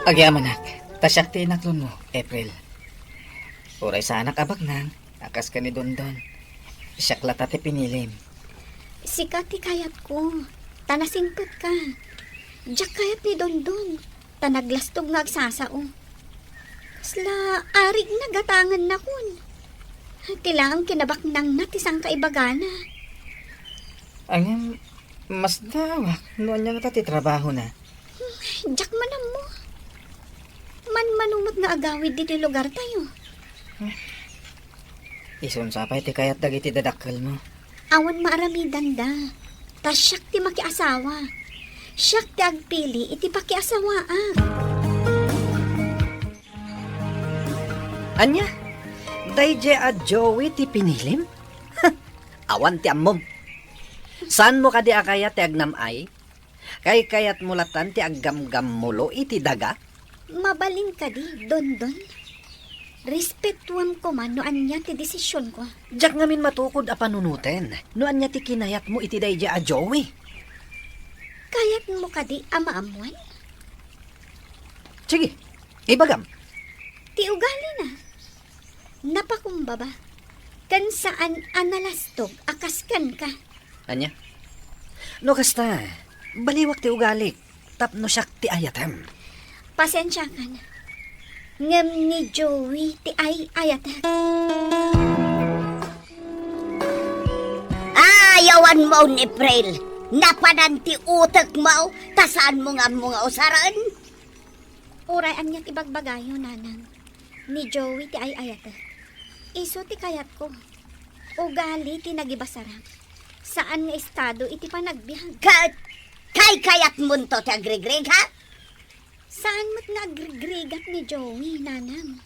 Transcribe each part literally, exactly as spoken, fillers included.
Agyamanak, ta siak ti inaklonmo, April. Uray saanak a baknang, a kas ken ni Dondon. Siak latta ti pinilim. Sika ti kayatko, ta nasingpetka. Diak kayat ni Dondon, ta naglastog nga agsasao. Kasla arig nagatangan nakon. Ti laeng kinabaknangna ti sangkaibagana. Ngem, masdaawak no ania ngata ti trabahona. Diak man ammo. Manmano met nga agawid ditoy lugartayo. Isun sa pay ti kayat dagiti dadakkelmo. Awan maaramidanda. Ta siak ti makiasawa. Siak ti agpili iti pakiasawaak. Ania? Daydiay a Joey ti pinilim? Awan ti ammom. Saanmo kadi a kayat ti agnam-ay? Kaykayatmo latan ti aggamgammulo iti daga? Mabalin kadi, Dondon? Respetuem koma no ania ti desisionko. Diak ngamin matukod a panunoten no ania ti kinayatmo iti daydiay a Joey. Kayatmo kadi a maammuan? Sige, ibagam. Ti ugalina, napakumbaba, ken saan a nalastog a kas kenka. Ania? No kasta, baliwak ti ugalik tapno siak ti ayatem. Pasensiakan. Ngem ni Joey ti ay-ayatek. Ayawanmo ni April. Napanan ti utekmo, ta saanmo nga ammo nga usaren. Uray ania ti bagbagayo, Nanang. Ni Joey ti ay-ayatek. Isu ti kayatko. Ugali ti nagibasarak. Saan nga estado iti panagbiag. Ket kaykayatmonto ti agrigrig, ha? Saan met nga agrigrigat ni Joey, Nanang.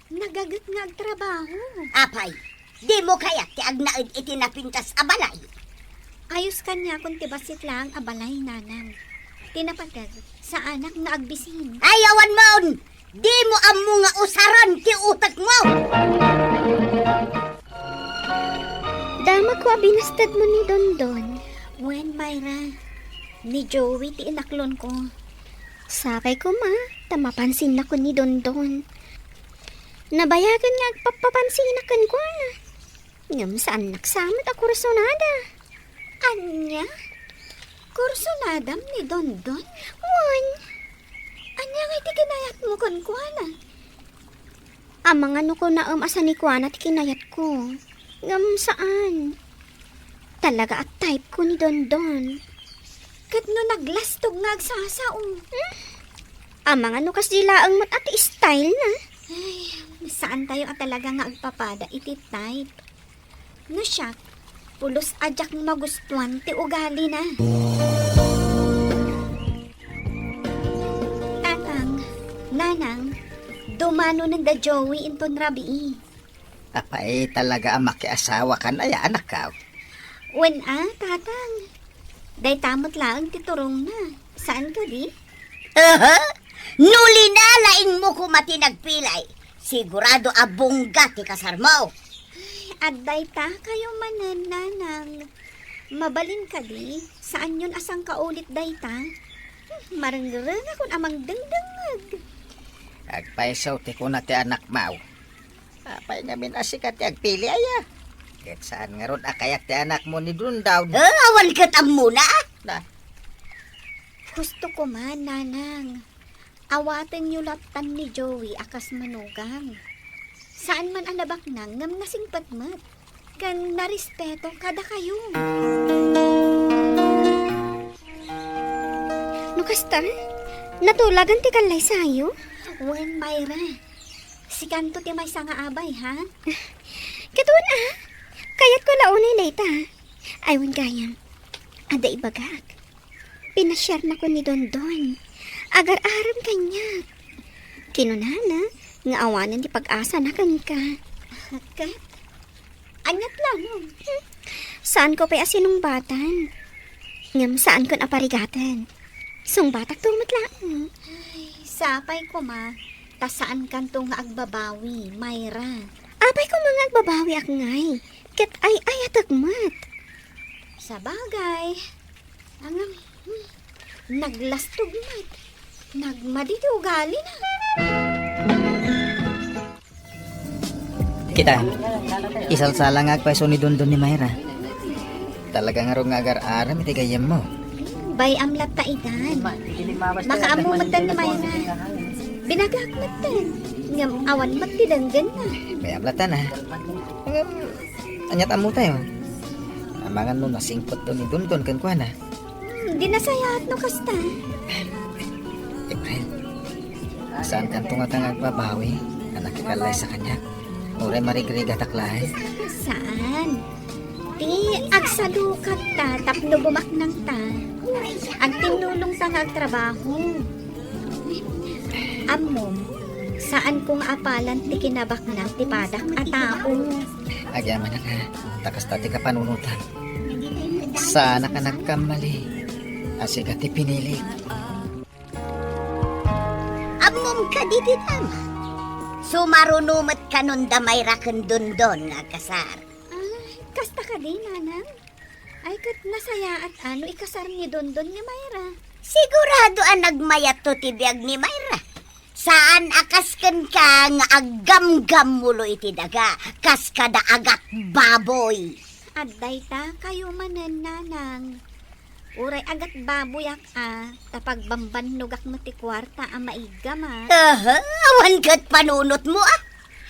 Nagaget nga agtrabaho. Apay, dimo kayat ti agnaed iti napintas a balay? Ayos kaniakon ti bassit laeng a balay, Nanang. Ti napateg, saanak nga agbisin. Ayawanmon! Dimo ammo nga usaren ti utekmo! Damagko a binastedmo ni Dondon. Wen, Myra, ni Joey ti inaklonko. Sapay koma, ta mapansinnakon ni Dondon. Nabayagen nga agpappapansinak kenkuana. Ngem saannak sa met a kursunada. Ania? Kursunadam ni Dondon? Wen. Ania ngay ti kinayatmo kenkuana? Amangan no kunaem a sanikuana ti kinayatko. Ngem saan. Talaga a type ko ni Dondon. Ket no naglastog nga agsasao? Hmm? Amangan no kasdi laeng met a ti style na. Ay, saantayo a talaga nga agpapada iti type. No siak, pulos a diak magustuan ti ugalina. Tatang, Nanang, dumanonen da Joey inton rabii. Apay, talaga a makiasawakan aya, anakko? Wen a, Tatang. Dayta met laeng ti turongna. Saan kadi? Aha? No linalaingmo koma ti nagpilay, sigurado a bungga ti kasarmo. Ay, adda dayta kayo manen, Nanang. Mabalin kadi, saanyon a sangkaulit dayta? Hmm, marengrengakon a mangdengdengngeg. Agpayso ti kuna ti anakmo. Apay ngamin a sika ti agpili aya? Ket saan ngarud a kayat ti anakmo ni Dondon? Eh, awan ket ammona? Na. Husto koma, Nanang. Awatenyo lattan ni Joey a kas manugang. Saan man a nabaknang ngem nasingpet met. Ken narespeto kadakayo. No kasta, natulagan ti kallaysayo? Wen, Myra. Sikanto ti maysa nga abay, ha? Ket wen a, kayatko la unay dayta. Ay, wen gayam. Adda ibagak. Pinasiarnakon ni Dondon. Agar-arem kaniak. Kinunana nga awanen ti pag-asana kenka. Ket? Aniat laeng? Hmm. Saanko pay a sinungbatan. Ngem saankon a parigaten. Sungbatakto met laeng. Ay, sapay koma, ta saankanto nga agbabawi, Myra. Apay koma nga agbabawik ngay, ket ay-ayatek met. Sabagay. Ngem, hmm, naglastog met. Nagmadi ti ugalina. Kita, isalsala nga agpayso ni Dondon ni Mayra. Talaga ngarud nga agar-aram iti gayyemmo. Bay-am latta itan. Makaammo metten ni Mayra. Binagak metten. Ngem awan met ti denggenna. Bay-am latta na. Ngem, aniat ammotayo? Amangan no nasingpetto ni Dondon kenkuana. Hmm, di nasayaat no kasta. April, saankanto ngata nga agbabawi a nakikallaysa kaniak? Uray marigrigatak laeng? Saan? Ti agsadukagta tapno bumaknangta. Agtinnulongta nga agtrabaho. Ammom, saanko nga apalan ti kinabaknang ti padak a tao. Agyamanak a, ta kasta ti kapanunotam. Saanak a nagkammali a sika ti pinilik. Ammom kadi ti dama? Sumaruno met kanon da Mayra ken Dondon nga agkasar. Ah, kasta kadi, nanang? Ay, ket nasayaat a no ikasar ni Dondon ni Mayra. Sigurado a nagmayatto ti biag ni Mayra. Saan a kas kenka nga aggamgammulo iti daga, kas kada agat baboy. Adda ita, kayo manen, nanang. Uray agat baboyak a, ta pagbambannogak met ti kuarta a maiggamak. Aha, awan ket panunotmo a.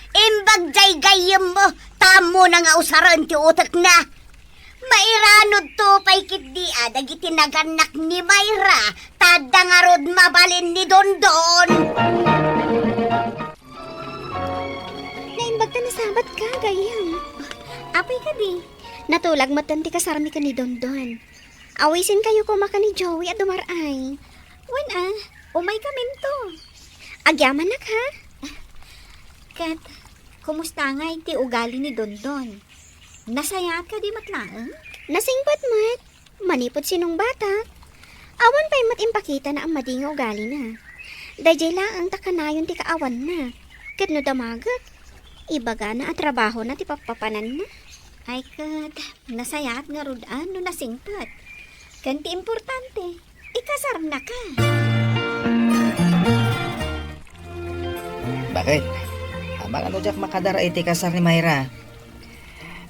Imbag jay gayyemmo, ta ammona nga usaren ti utekna. Mairanudto pay ketdi a dagiti nagannak ni Mayra, ta adda ngarud mabalin ni Dondon. Naimbag ta nasabat ka, gayyem. Apay kadi? Natulag metten ti kasarmi ken ni Dondon. Awisenkayo koma ken ni Joey a dumar-ay. Wen a, umaykaminto. Agyamanak, ha? Ket, kumusta ngay ti ugali ni Dondon? Nasayaat kadi met laeng? Nasingpet met. Manipud sinungbatak, awan pay met impakitana a madi nga ugalina. Daydiay laeng ta kanayon ti kaawanna. Ket no damaget, ibagana a trabahona ti pappapananna. Ay ket, nasayaat ngarud a no nasingpet. Ken ti importante, ikasarnaka. Bakit? Amangan no diak makadara iti kasar ni Mayra.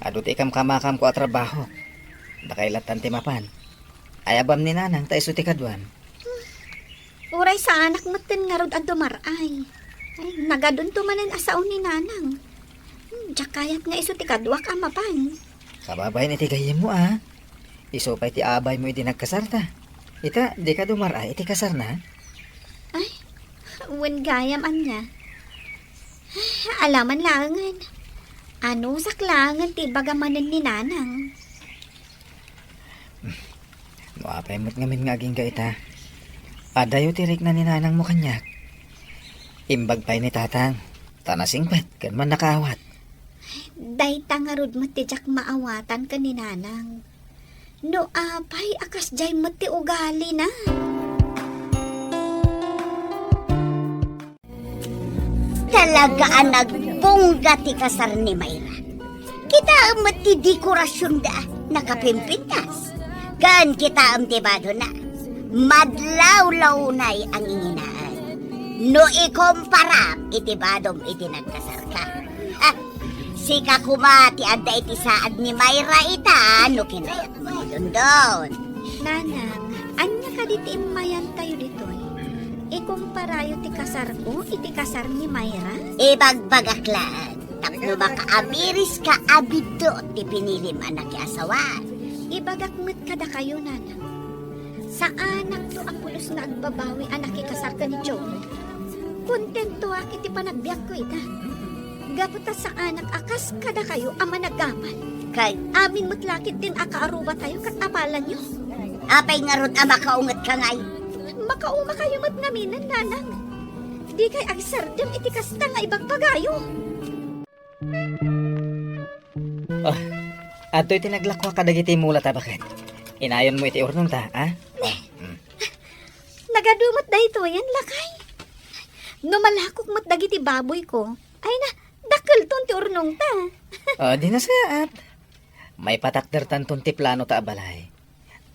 Adu ti ikamkamakamko a trabaho. Dakay lattan ti mapan. Ay, abam ni nanang ta isu ti kaduam. Uray saanak metten ngarud a dumar-ay. Ay, nagadunto manen a sao ni nanang. Hmm, diak kayat nga isu ti kaduak a mapan. Kababain iti gayyemmo a. Isu pay ti abaymo idi nagkasarta. Ita, dika dumar-ay iti kasarna? Ay, wen gayam ania. Ay, alaman laengen. Anusak laengen ti ibaga manen ni nanang. No apay met ngamin nga agingga ita, adayo ti rikna ni nanangmo kaniak. Imbag pay ni tatang, ta nasingpet ken mannakaawat. Dayta ngarud met ti diak maawatan ken ni nanang. No apay a kasdiay met ti ugalina. Talaga a nagbungga ti kasar ni Mayra. Kitaem met ti dekorasionda, nakapimpintas. Ken kitaem ti badona, madlawlawnay a nginginaan. No ikomparam iti badom iti nagkasarka. Ah, sika koma ti adda iti saad ni Mayra ita no kinayatmo ni Dondon. Nanang, ania kadi ti immayantayo ditoy? Ikumparayo ti kasarko iti kasar ni Mayra? Ibagbagak laeng, tapno makaamiriska a biddut ti pinilim a nakiasawan. Ibagak met kadakayo, nanang. Saanakto a pulos nga agbabawi a nakikasar ken ni Joey. Kontentoak iti panagbiagko ita. Gapu ta saanak a kas kadakayo a managapal. Kay amin met la ketdin a kaarubatayo ket apalanyo. Apay ngarud a makaungetka ngay? Makaumakayo met ngaminen, nanang. Dikay agsardeng iti kasta nga ibagbagayo. Oh, adtoy ti naglakuak kadagiti mulata, baket. Inayonmo iti urnongta, a? Oh, mm. Nagadu met daytoyen, lakay. No malakok met dagiti baboyko, ay na, dakkelton ti urnongta. Oh, di nasayaat. Maipatakdertanton ti planota a balay.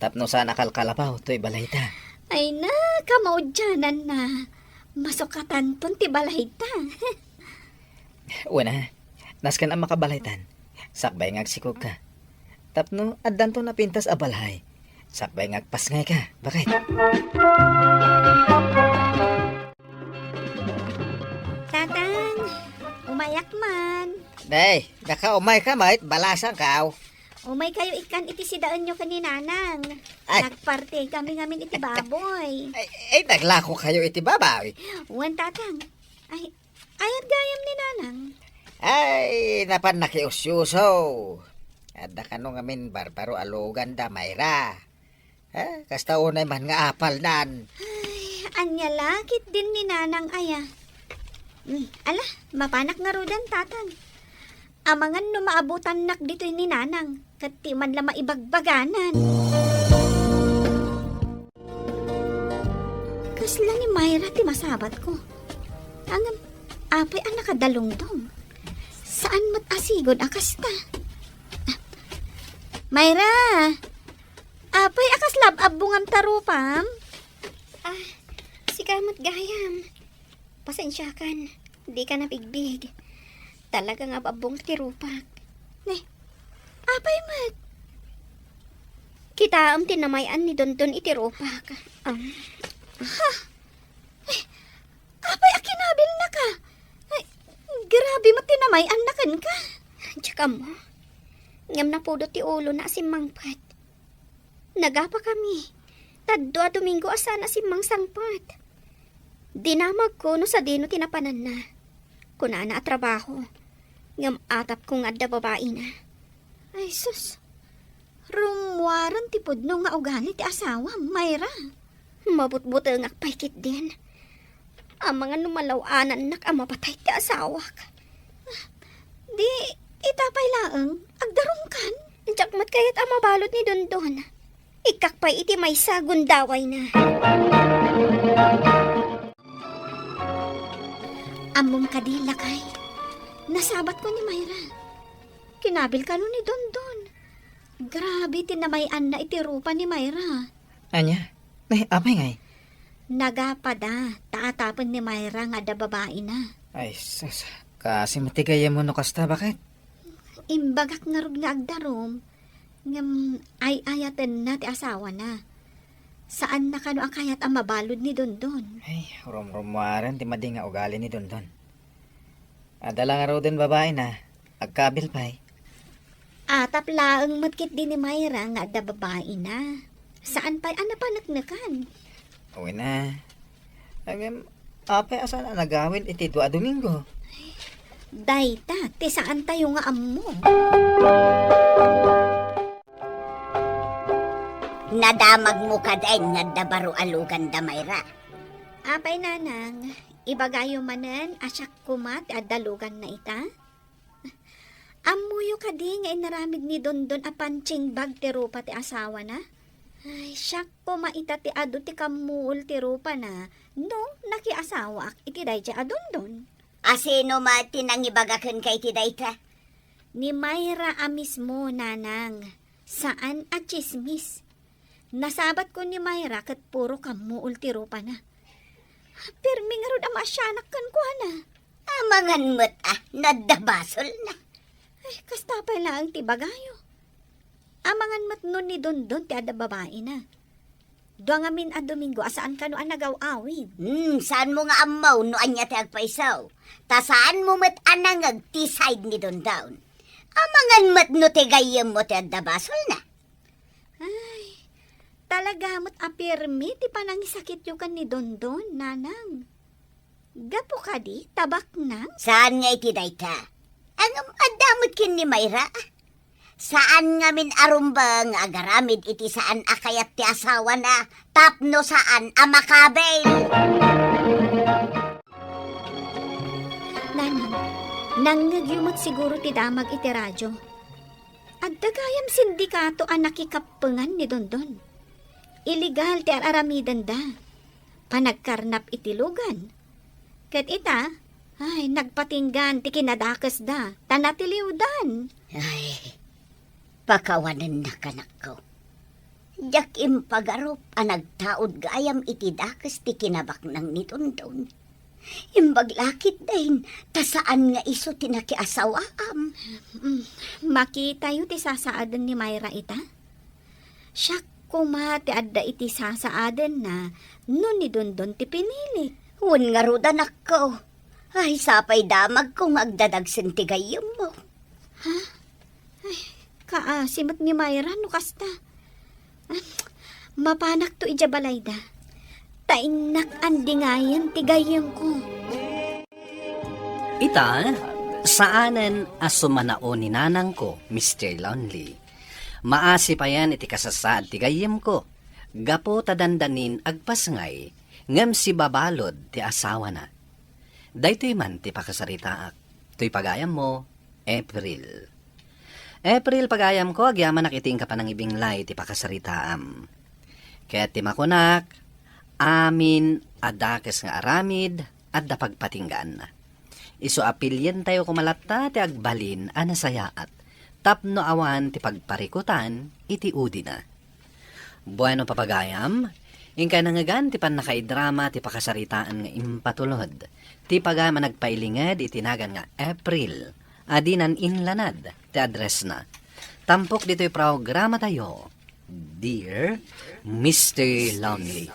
Tapno saan a kalkalabaw toy balayta. Ay na, kamaudiananna. Masukatanton ti balayta. Wen a, nasken a makabalaytan. Sakbay nga agsikogka. Tapno addanto napintas a balay. Sakbay nga agpasngayka, baket. Tatang, umayak man. Day, nakaumayka met, balasangkaw. Umaykayo ikkan iti sidaenyo ken ni Nanang. Ay. Nagpartikami ngamin iti baboy. Ay, ay, naglakokayo iti baboy. Wen, Tatang. Ay, ayat gayam ni Nanang. Ay, napan nakiusiuso. Adda kano ngamin barbaro a luganda, Mayra. Ha? Kasta unay man nga apalnan. Ay, ania la ketdin ni Nanang aya. Hmm, ala, mapanak ngaruden, Tatang. Amangan no maabutannak ditoy ni Nanang, ket ti man la maibagbaganan. Kasla ni Mayra ti masabatko. Ngem, apay a nakadalungdong? Saan met a sigud a kasta? Mayra! Apay a kasla ab-abbongam ta rupam? Ah, sika met gayam. Pasensiakan, dika nabigbig. Talaga nga ab-abbong ti rupak. Ne, apay met? Kitaem ti namay-an ni Dondon iti rupak. Um. Ha? Eh, apay a kinabilnaka? Ay, grabe met ti namay-anna kenka. Diak ammo. Ngem napudot ti ulona a simmangpet. Nagapakami. Tadua a Domingo a saan a simmangsangpet. Dinamagko no sadino ti napananna. Kunana a trabaho. Ngem atapko nga adda babaina. Ay, sus. Rummuaren ti pudno nga ugali ti asawam, Mayra. Mabutbutengak pay ketdin. Amangan no malaw-anannak a mapatay ti asawak. Di, ita pay laeng, agdarumkan. Diak met kayat a mabalud ni Dondon. Ikkak pay iti maysa gundawayna. Ammom kadi, lakay? Nasabatko ni Mayra. Kinabil kano ni Dondon. Grabe ti namay-anna iti rupa ni Mayra. Ania? Nay, apay ngay? Nagapada, ta atapen ni Mayra nga adda babaina. Ay, sus. Kaasi met ti gayyemmo no kasta, baket? Imbagak ngarud nga agdarum, ngem ay-ayatenna ti asawana. Saanna kano a kayat a mabalud ni Dondon. Ay, rumrummuaren ti madi nga ugali ni Dondon. Adda la ngaruden babaina, agkabil pay. Atap laeng met ketdi ni Mayra nga adda babaina. Saan pay a napaneknekan. Wen a. Ngem, apay a saan a nagawid iti dua a Domingo? Dayta ti saantayo nga ammo. Nadamagmo kadin nga adda baro a luganda, Mayra? Apay, Nanang, ibagayo manen a siak koma ti adda luganna ita? Ammoyo kadi nga inaramid ni Dondon a pansingbag ti rupa ti asawana? Ay, siak koma ita ti adu ti kammuol ti rupana no nakiasawaak iti daydiay a Dondon. A sino met ti nangibaga kenka iti dayta? Ni Mayra a mismo, Nanang. Saan a tsismis. Nasabatko ni Mayra ket puro kammuol ti rupana. Permi ngarud a maasianak kenkuana. Amangan met a, nadda basolna. Ay, kasta pay laeng ti bagayo. Amangan met no ni Dondon ti adda babaina. Dua ngamin a Domingo a saan kano a nagaw-awid. Hmm, saanmo nga ammo no ania ti agpayso. Ta saanmo met a nangeg ti side ni Dondon. Amangan met no ti gayyemmo ti adda basolna. Ay, talaga met a pirmi ti panangisakityo ken ni Dondon, Nanang. Gapu kadi ta baknang? Saan nga iti dayta. Ngem adda met ken ni Mayra. Saan ngamin a rumbeng nga agaramid iti saan a kayat ti asawana tapno saan a makabil. Nanang, nangngegyo met siguro ti damag iti radio. Adda gayam sindikato a nakikappengan ni Dondon. Illegal ti ar-aramidenda. Panagkarnap iti lugan. Ket ita, ay, nagpatinggan ti kinadakesda, ta natiliwdan. Ay, pakawanennak, anakko. Diak impagarup a nagtaud gayam iti dakes ti kinabaknang ni Dondon. Imbag la ketdin, ta saan nga isu ti nakiasawaam. Mm, makitayo ti sasaaden ni Myra ita? Siak koma ti adda iti sasaadenna no ni Dondon ti pinili. Wen ngarud, anakko. Ay, sapay damagko nga agdadagsen ti gayyemmo. Ha? Ay, kaasi met ni Myra no kasta. Ah, mapanakto idiay balayda. Ta innak andingayen ti gayyemko. Ita, saanen a sumanao ni nanangko, Mister Lonely. Maasi payen iti kasasaad ti gayyemko, gapu ta dandanin agpasngay, ngem sibabalud ti asawana. Daytoy man ti pakasaritaak. Toy pagayammo, April. April, pagayamko, agyamanak iti inka panangibinglay ti pakasaritaam. Ket ti makunak, amin a dakes nga aramid, adda pagpatinggaanna. Isu a pilientayo koma latta ti agbalin a nasayaat tapno awan ti pagparikutan iti udina. Bueno, papagayam, inkay nangngegan ti pannakaidrama ti pakasaritaan nga impatulod. Ti pagayam a nagpailinged iti nagan nga April, a dinan inlanad ti addressna. Tampok ditoy programatayo, Dear Mister Lonely.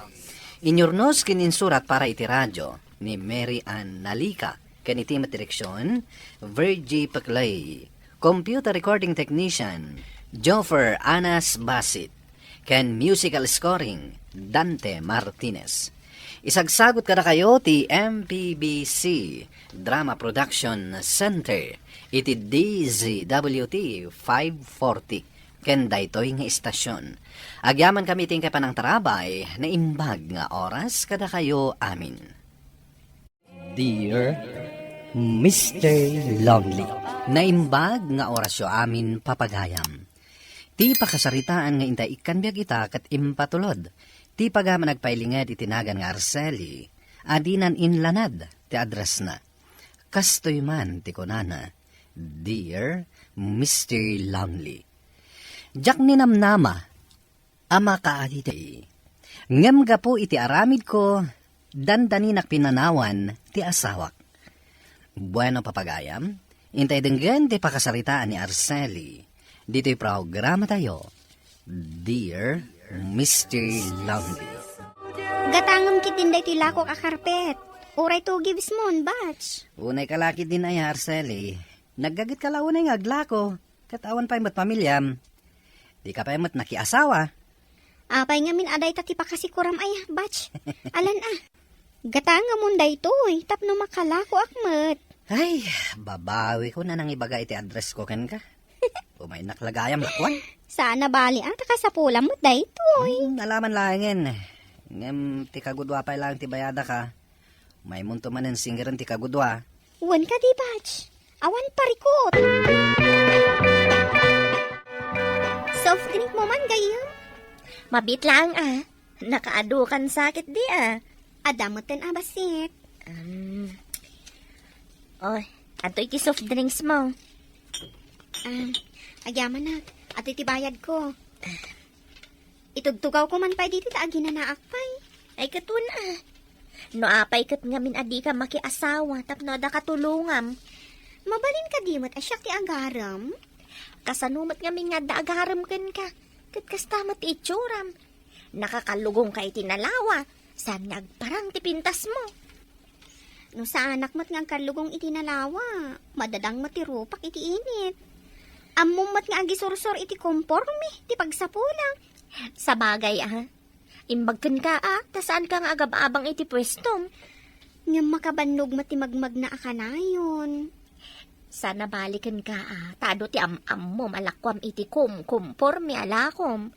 Inyurnos ken insurat para iti radio ni Mary Ann Nalica, ken iti met direksion, Virgie Peclay. Computer recording technician, Joffer Anas Basit. Ken musical scoring, Dante Martinez. Isagsagut kadakayo ti M P B C Drama Production Center iti D Z W T five forty. Ken daytoy nga istasion, agyamankami iti inkay panangtarabay, naimbag nga oras kadakayo amin. Dear Mister Lonely. Naimbag nga orasyo amin, papagayam. Ti pakasaritaan nga intay ikkan biag ita ket impatulod. Ti pagayam a nagpailinged iti nagan nga Araceli, a dinan inlanad ti addressna. Kastoy man ti kunana, Dear Mister Lonely. Diak ninamnama a makaaditay. Ngem gapu iti aramidko, dandaninak pinanawan ti asawak. Bueno, papagayam, intay denggen ti pakasaritaan ni Araceli ditoy programatayo, Dear Mister Lonely. Gatangem ketdin daytoy lakok a karpet. Uray two gives mo, Batch. Unay ka la ketdin aya, Araceli. Naggaget ka la unay nga aglako. Ket awan pay met pamiliam. Dika pay met nakiasawa. Apay ngamin a dayta ti pakasikuram aya, Batch? Alan a. Gatangamon daytoy, tapno makalakoak met. Ay, babawikon a nangibaga iti addressko kenka. Umaynak la gayam lakuan. Saan a bali a, ta kasapulam met daytoy. Hmm, alaman laengen. Ngem ti kagudua pay laeng ti bayadaka. Maymonto manen singeren ti kagudua. Wen kadi, Batch? Awan parikut. Soft drink mo man, gayyem? Mabiit laeng a. Nakaadu kan sakit di a. Adda metten a bassit. Um, oh, adtoy ti soft drinks mo. Ah, agyamanak. Adtoy ti bayadko. Itugtugawko man pay ditoy ta aginanaak pay. Ay, ket wen a. No apay ket ngamin a dika makiasawa tapno adda katulongam. Mabalin kadi met a siak ti agarem? Kasano met ngamin nga adda agarem kenka? Ket kasta met ti itsuram. Nakakallugongka iti nalawa, saan nga agparang ti pintasmo. No saanak met nga agkallugong iti nalawa, madadang met ti rupak iti init. Ammom met nga agisursor iti komporme ti pagsapulak. Sabagay a, imbag kenka a, ta saanka nga agab-abang iti puestom. Ngem makabannog met ti magmagna a kanayon. Saan a bali kenka a, ta adu ti am-ammom a lakuam iti kom-, komporme a lakom.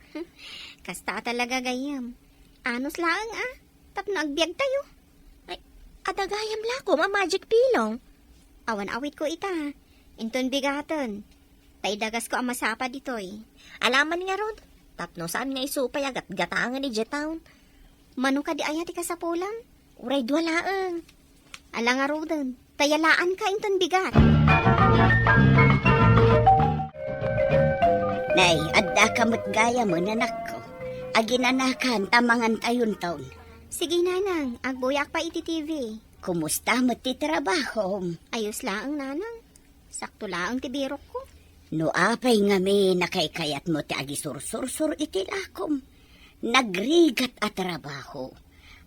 Kasta a talaga, gayyem. Anus laeng a, tapno agbiagtayo. Ay, adda gayam lakom a magic pillow. Awan awitko ita. Inton bigaten. Ta idagasko a masapa ditoy. Alaman ngarud, tapno saan nga isu pay a gatgatangen idiay town. Mano kadi aya ti kasapulam? Uray dua laeng. Ala ngaruden, ta yalaanka inton bigat. Nay, addaka met gayamen, anakko. Aginanakan ta mangantayonton. Sige, nanang, agbuyaak pay iti T V. Kumusta met ti trabahom? Ayos laeng, nanang. Sakto laeng ti birokko. No apay ngamin a kaykayatmo ti agisursursor iti lakom? Nagrigat a trabaho.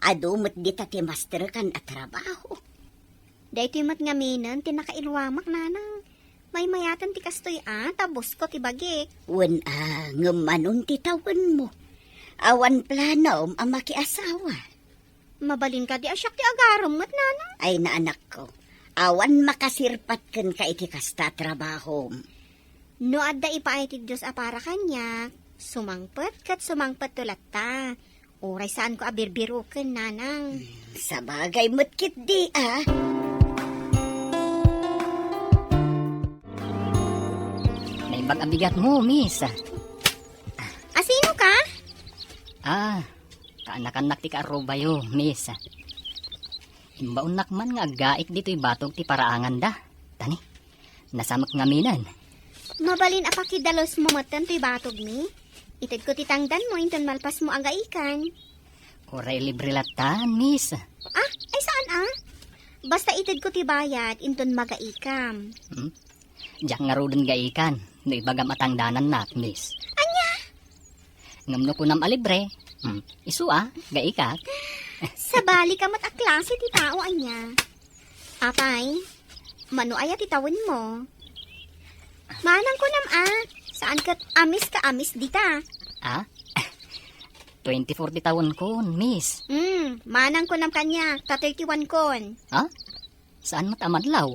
Adu met dita ti masterkan a trabaho. Daytoy met ngaminen ti nakairuamak, nanang. Maymayaten ti kastoy a, ta bosko ti bagik. Wen a, ngem manon ti tawenmo? Awan planom a makiasawa? Mabalin kadi a siak ti agarem met, nanang? Ay, naanakko, awan makasirpat kenka iti kasta a trabahom. No adda ipaay ti Dios a para kaniak, sumangpet ket sumangpetto latta. Uray saanko a birbiroken, nanang. Hmm, sabagay met ketdi, a. Naimbag a bigatmo, miss. A, sino ka? Ah, kaanakannak ti kaarubayo, miss. Imbaonnak man nga aggaik ditoy batog ti paraanganda. Tani, nasamek ngaminen. Mabalin a pakidalosmo metten toy batogmi. Itedko ti tangdanmo inton malpasmo a gaikan. Uray libre lattan, miss. Ah, ay saan a? Basta itedko ti bayad inton magaikam. Hmm? Diak ngaruden gaikan no ibagam a tangdanannak, miss. Ania? Ngem no kunam a libre, hmm, isu a, gaikak. Sabali ka met a klase ti tao, ania? Apay, mano aya ti tawenmo? Manang kunam a, saan ket amis ka amis dita. Ah? Twenty-four ti tawenkon, miss. Hmm, manang kunam kaniak, ta thirty-one kon. Ha? Saan met a madlaw?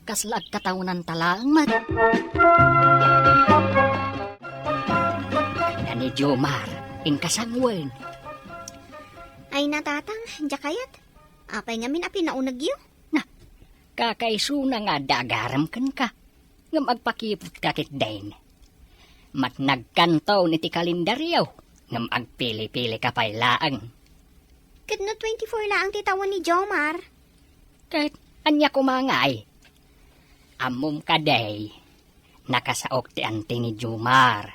Kasla agkatawenanta laeng met. Nani Jomar, inka sanguen. Ay, natatang, diak kayat. Apay ngamin a pinaunegyo? Na, kakaisuna nga adda agarem kenka, ngem agpakiputka ketdin. Matnagkanton iti kalendario, ngem agpili-pilika pay laeng. Ket no twenty-four laeng ti tawen ni Jomar? Ket ania koma ngay? Ammom kadi, nakasaok ti anti ni Jomar.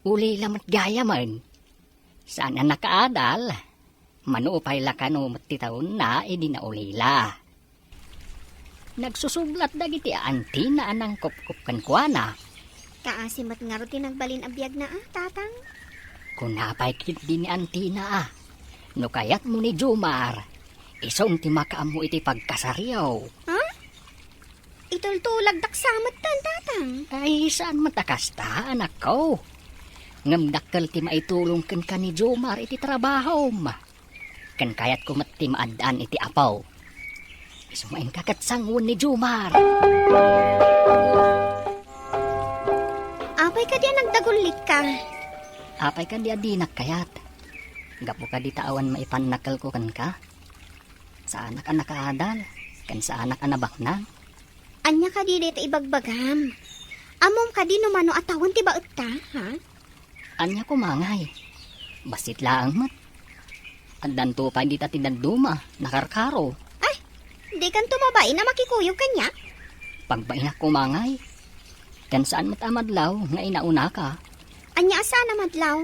Ulila met gayamen. Saan a nakaadal. Mano pay la kano met ti tawenna idi naulila. Nagsusublat dagiti aantina a nangkupkop kenkuana. Kaasi met ngarud ti nagbalin a biagna a, tatang? Kuna pay ketdi ni antina a, no kayatmo ni Jomar, isun ti makaammo iti pagkasaryo. Ha? Itultulagdak sa met tan, tatang. Ay, saan met a kasta, anakko. Ngem dakkel ti maitulong kenka ni Jomar iti trabahom. Ken kayatko met ti maaddaan iti apo. Isu nga inka ket sanguen ni Jomar. Apay kadi a nagdagullikka? Apay kadi a dinak kayat? Gapu kadi ta awan maipannakkelko kenka? Saanak a nakaadal, ken saanak a nabaknang. Ania kadi dayta ibagbagam? Ammom kadi no mano a tawen ti baetta, ha? Ania koma ngay? Bassit laeng met. Addanto pay dita ti dadduma, nakarkaro. Ay, dikanto mabain a makikuyog kaniak? Pagbainak koma ngay. Ken saan met a madlaw nga inaunaka. Ania a saan a madlaw?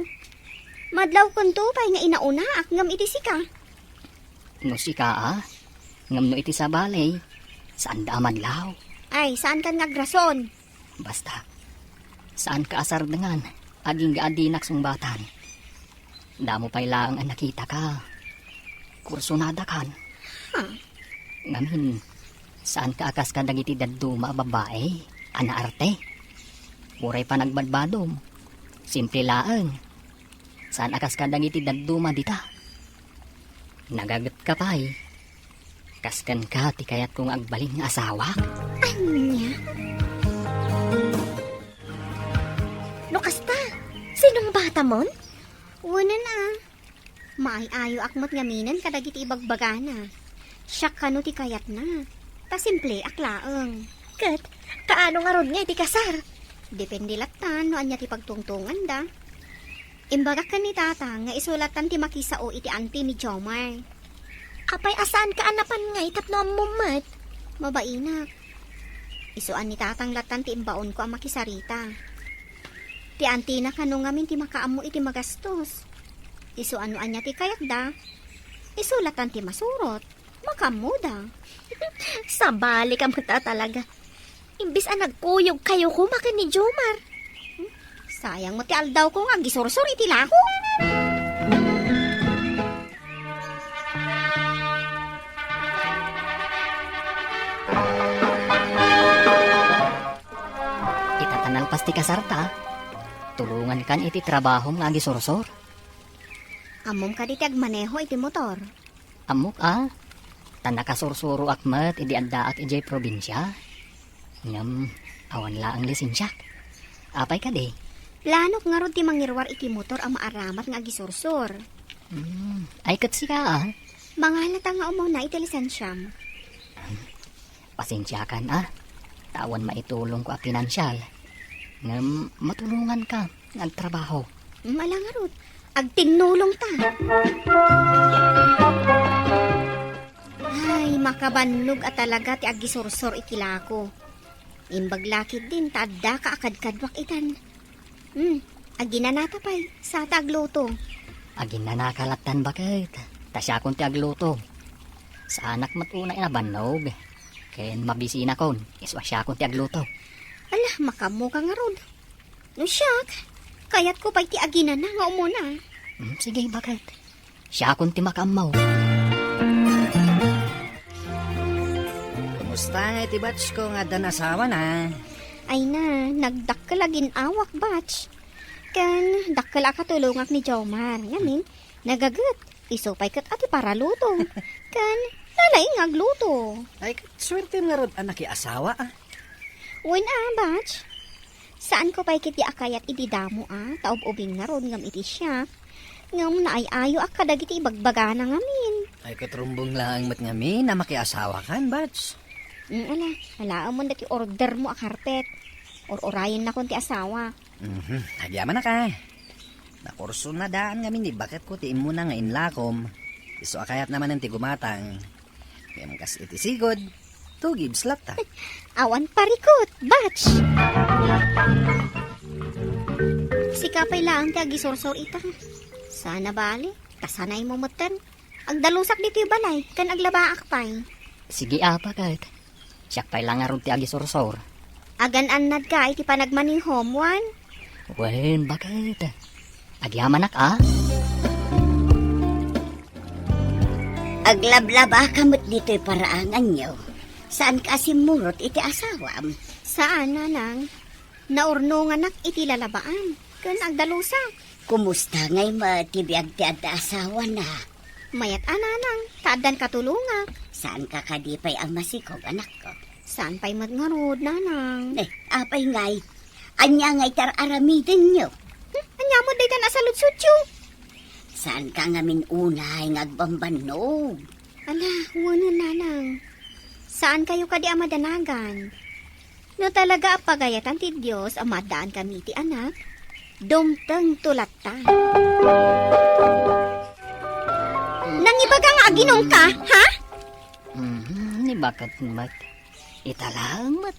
Madlawkento pay nga inaunaak ngem iti sika. No sika a, ngem no iti sabali, saanda a madlaw. Ay, saankan nga agrason. Basta, saanka a sardengan, agingga a dinak sungbatan. Damo pay laeng a nakitaka. Kursunadakan. Ha? Ngamin, saanka a kas kadagiti dadduma a babai a naarte. Uray panagbadbadom. Simple laeng. Saan a kas kadagiti dadduma dita. Nagagetka pay. Kas kenka ti kayatko nga agbalin nga asawak. Ania? No kasta, sinungbatamon? Wen a. Maay-ayoak met ngaminen kadagiti ibagbagana. Siak kano ti kayatna. Ta simpleak laeng. Ket, kaano ngarud nga iti kasar? Depende lattan no ania ti pagtungtunganda. Imbagak ken ni Tatang nga isu lattan ti makisao iti anti ni Jomar. Apay a saanka a napan ngay tapno ammom met? Mabainak. Isuan ni Tatang lattan ti imbaonko a makisarita. Ti antina kano ngamin ti makaammo iti magastos. Isu a no ania ti kayatda, isu lattan ti masurot. Makaammoda. Sabali ka met a talaga. Imbes a nagkuyog kayo koma ken ni Jomar. Hmm, sayang met ti aldaw ko nga agisursor iti lako. Ita ta nalpas ti kasarta, tulongankan iti trabahom nga agisursor. Ammom kadi ti agmaneho iti motor? Ammok a, ta nakasursuroak met idi addaak idiay probinsia. Ngem awan laeng lisensiak. Apay kadi? Planok ngarud ti mangiruar iti motor a maaramat nga agisursor. Hmm, ay ket sika a? Mangalata nga umuna iti lisensiam. Pasensiakan a, ta awan maitulongko a pinansial. Ngem matulonganka nga agtrabaho. Mm, ala ngarud, agtinnulongta. Ay, makabannog a talaga ti agisursor iti lako. Imbag la ketdin ta addaka a kadkaduak itan. Hmm, aginanata pay, sata agluto. Aginanaka lattan baket, ta siakon ti agluto. Saanak met unay a nabannog, ken mabisinakon, isu a siakon ti agluto. Ala, makaammoka ngarud. No siak, kayatko pay ti aginana nga umuna. Hmm, sige, baket. Siakon ti makaammo. Kumusta nga iti batch ko nga addan asawana? Ay na, nagdakkel a gin-awak, batch. Ken dakkel a katulongak ni Jomar. Ngamin, nagaget. Isu pay ket a ti paraluto. Ken nalaing nga agluto. Ay, ket suertem ngarud a nakiasawa, a. Wen a, batch. Saanko pay ketdi a kayat idi damo a, ta ub-ubing ngarud ngem iti siak. Ngem naay-ayoak kadagiti ibagbagana ngamin. Ay, ket rumbeng laeng met ngamin a makiasawakan, batch. Mm, ala, alaem dagiti ordermo a karpet. Ur-urayennakon ti asawa. Mhm, agyamanak a. Nakursunadaan ngamin ni baketko ti immuna nga inlakom. Isu a kayatna manen ti gumatang. Ngem kas iti sigud, two gives latta. Awan parikut, batch! Sika pay laeng ti agisursor ita. Sana bale, ta sanaymo metten. Agdalusak ditoy balay, ken aglabaak pay. Sige, a, baket. Siak pay la ngarud ti agisursor. Agan-annadka iti panagmanihom, wen? Wen, baket. Agyamanak a? Aglablabaka met ditoy paraanganyo. Saanka a simmurot iti asawam? Saan, nanang. Naurnonganak iti lalabaan, ken agdalusak. Kumusta ngay met ti biag ti adda asawana? Mayat a, nanang, ta addan katulongak. Saanka kadi pay a masikog, anakko? Saan pay met ngarud, nanang. Eh, apay ngay? Ania ngay ti ar-aramidenyo? Hmm, ania met daytan a saludsodyo? Saanka ngamin unay nga agbambannog? Ala, wenen, nanang. Saankayo kadi a madanagan? No talaga a pagayatan ti Dios a maaddaankami iti anak, dumtengto latta. Nangibaga nga aginumka, ha? Mhm, ni baket met. Ita laeng met.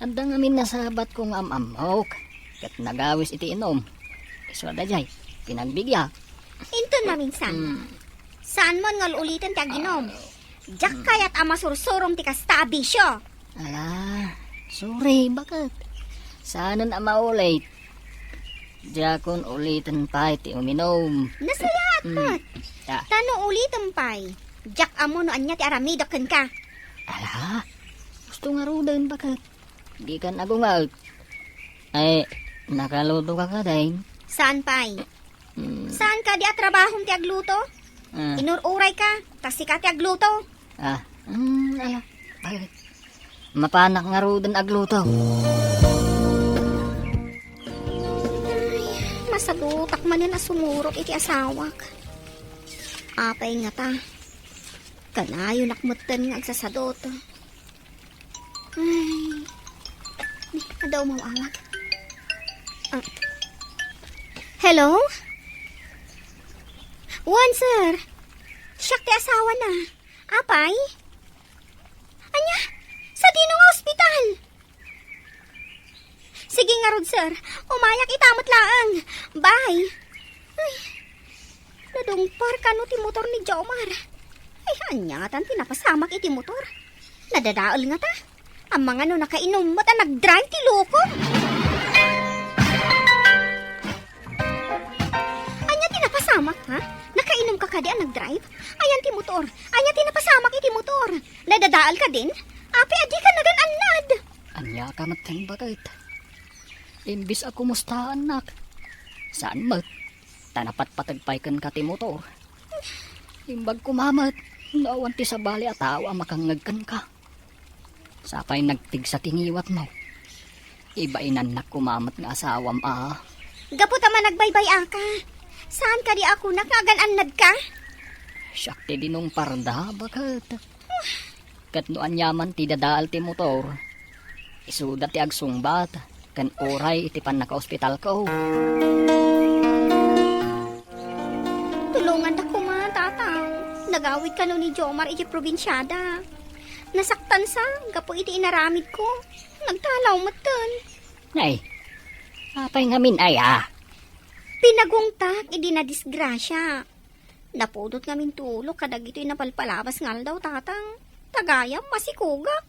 Adda ngamin nasabatko nga am-ammok, ket nagawis iti inum. Isu a daydiay, pinagbigyak. Inton maminsan, mm, saanmon nga ul-uliten ti aginum. Diak kayat a masursurom ti kasta a bisio. Ala, sorry, baket? Saanen a maulit. Diakon uliten pay ti uminum. Nasayaat met. Mm. Ah. Ta no uliten pay, diak ammo no ania ti aramidek kenka. Ala, gusto ngaruden, baket? Dikan agunget. Ay, nakaluto ka kadi? Saan pay? Mm. Saan kadi a trabahom ti agluto? Ah. Inur-uray ka, ta sika ti agluto. Ah, mm, ala, bakit? Mapanak ngaruden agluto. Ay, masadutak manen a sumurot iti asawak. Apay ngata? Kanayonak metten nga agsasadot. Ay. Ni, adda umawawag. Ah. Hello? Wen, sir. Siak ti asawana. Apay? Ania? Sadino nga ospital? Sige ngarud, sir. Umayak ita met laeng. Bye. Ay. Nadungpar kano ti motor ni Jomar. Ay, ania ngatan ti napasamak iti motor? Nadadael ngata? Amangan no nakainom met a nagdrive ti loko. Ania ti napasamak, ha? Nakainom ka kadi a nagdrive? Ayan ti motor. Ania ti napasamak iti motor? Nadadael kadin? Apay a dika nagan-annad? Ania ka met, baket? Imbis a kumustaannak, saan met? Ta napatpateg pay kenka ti motor. Imbag koma met no awan ti sabali a tao a makangngeg kenka. Sapay nagpigsa ti ngiwatmo. Ibainannak koma met nga asawam a. Gapu ta managbaybay-aka, saan kadi a kunak nga agan-annadka? Siak ti dinungparda, baket. Ket no aniaman ti dadael ti motor, isuda ti agsungbat ken uray iti pannakaospitalko. Tulongandak koma, Tatang. Nagawid kano ni Jomar iti probinsiada. Nasaktansa gapu iti inaramidko. Nagtalaw metten. Nay, apay ngamin aya? Pinagungtak idi nadisgrasia. Napudot ngamin ti ulok kadagitoy napalpalabas nga aldaw, Tatang. Tagayam, masikogak.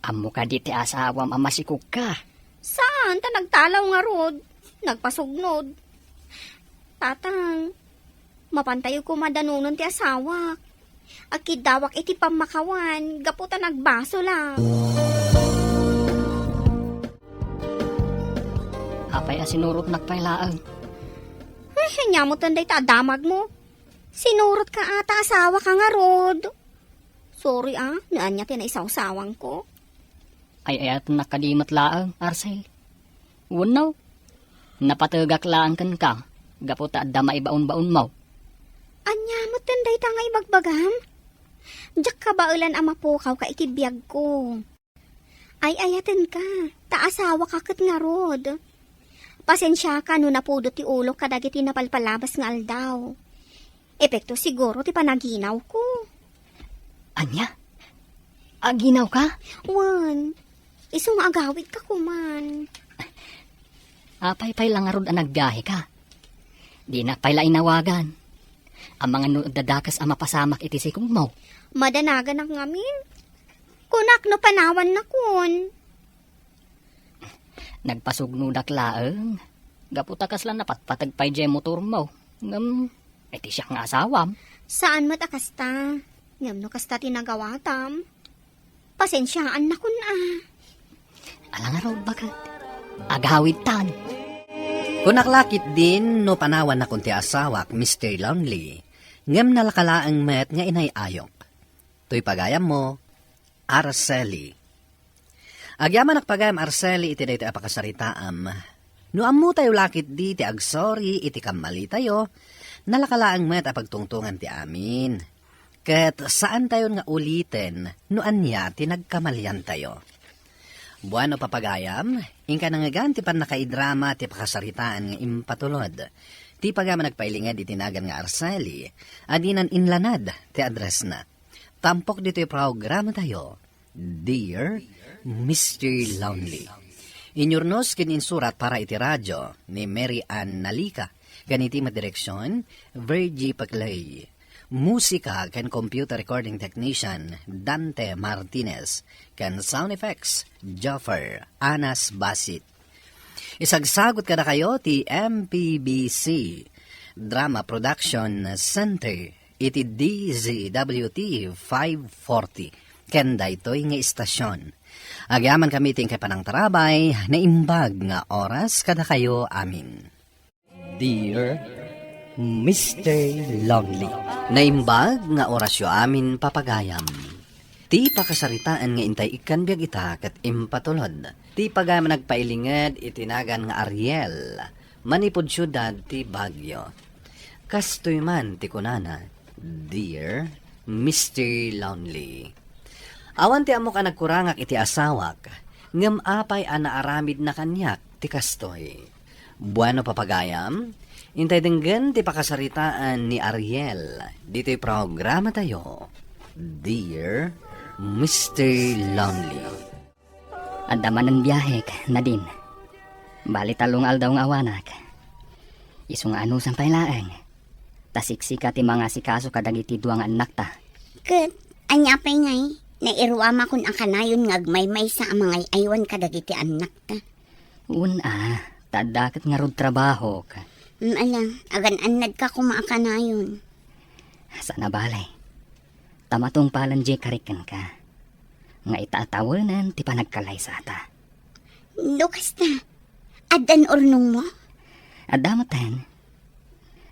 Ammo kadi ti asawam a masikogka? Saan, ta nagtalaw ngarud. Nagpasugnod. Tatang, mapantayo koma danonen ti asawak. Agkiddawak iti pammakawan, gapu ta nagbasolak. Apay a sinurotnak pay laeng? Ay, ania metten dayta a damagmo? Sinurotka a ta asawaka ngarud. Sorry a, no ania ti naisawsawangko. Ay-ayatennak kadi met laeng, Arcel. Wenno, napategak laeng kenka, gapu ta adda maibaonbaonmo. Ania metten dayta nga ibagbagam? Diak kabaelan a mapukawka iti biagko. Ay-ayatenka, ta asawaka ket ngarud. Pasensiaka no napudot ti ulok kadagiti napalpalabas nga aldaw. Epekto siguro ti panaginawko. Ania? Aginawka? Wen, isu nga agawidka koman. Apay pay la ngarud a nagbiaheka? Dinak pay la inawagan. Amangan no adda dakes a mapasamak iti sikogmo. Madanaganak ngamin. Kunak no panawannakon. Nagpasugnodak laeng. Gapu ta kasla napatpateg pay diay motormo. Ngem, iti siak nga asawam. Saan met a kasta. Ngem no kasta ti nagawatam, pasensiaannakon a. Ala ngarud, baket. Agawidtan. Kunak la ketdin no panawannakon ti asawak, Mister Lonely. Ngem nalaka laeng met nga inay-ayok. Toy pagayammo, Araceli. Agyamanak pagayam, Araceli, iti daytoy a pakasaritaam. No ammotayo la ketdi ti agsori iti kammalitayo, nalaka laeng met a pagtungtongan ti amin. Ket saantayon nga uliten no ania ti nagkamaliantayo. Bueno, papagayam, inka nangngegan ti pannakaidrama ti pakasaritaan nga impatulod. Ti pagayam a nagpailinged iti nagan nga Araceli, a dinan inlanad ti addressna. Tampok ditoy programatayo, Dear Mister Lonely. Inyurnos ken insurat para iti radio ni Mary Ann Nalica, ken iti madireksion, Virgie Paclay. Musika ken computer recording technician, Dante Martinez, ken sound effects, Joffer Anas Basit. Isagsagut kadakayo ti M P B C Drama Production Center iti D Z W T five forty ken daytoy nga istasion. Agyamankami ti inkay panangtarabay, naimbag nga oras kadakayo amin. Dear Mister Lonely. Naimbag nga orasyo amin, papagayam. Ti pakasaritaan nga intay ikkan biag ita ket impatulod. Ti pagayam a nagpailinged iti nagan nga Ariel, manipud siudad ti Baguio. Kastoy man ti kunana, Dear Mister Lonely. Awan ti ammok a nagkurangak iti asawak, ngem apay a naaramidna kaniak ti kastoy? Bueno, papagayam, intay denggen ti pakasaritaan ni Ariel ditoy programatayo, Dear Mister Lonely. Adda manen biahek, Nadine. Bali tallo nga aldaw nga awanak. Isu nga anusam pay laeng. Ta siksika ti mangasikaso kadagiti dua nga annakta. Ket ania pay ngay, nairuamakon a kanayon nga agmaymaysa a mangay-aywan kadagiti annakta? Wen a, ta adda ket ngarud trabahok. Mm, ala, agan-annadka koma a kanayon. Saan a bale. Ta matungpalen diay karik kenka. Nga ita a tawenen ti panagkalaysata. No kasta, addan urnongmo? Adda metten.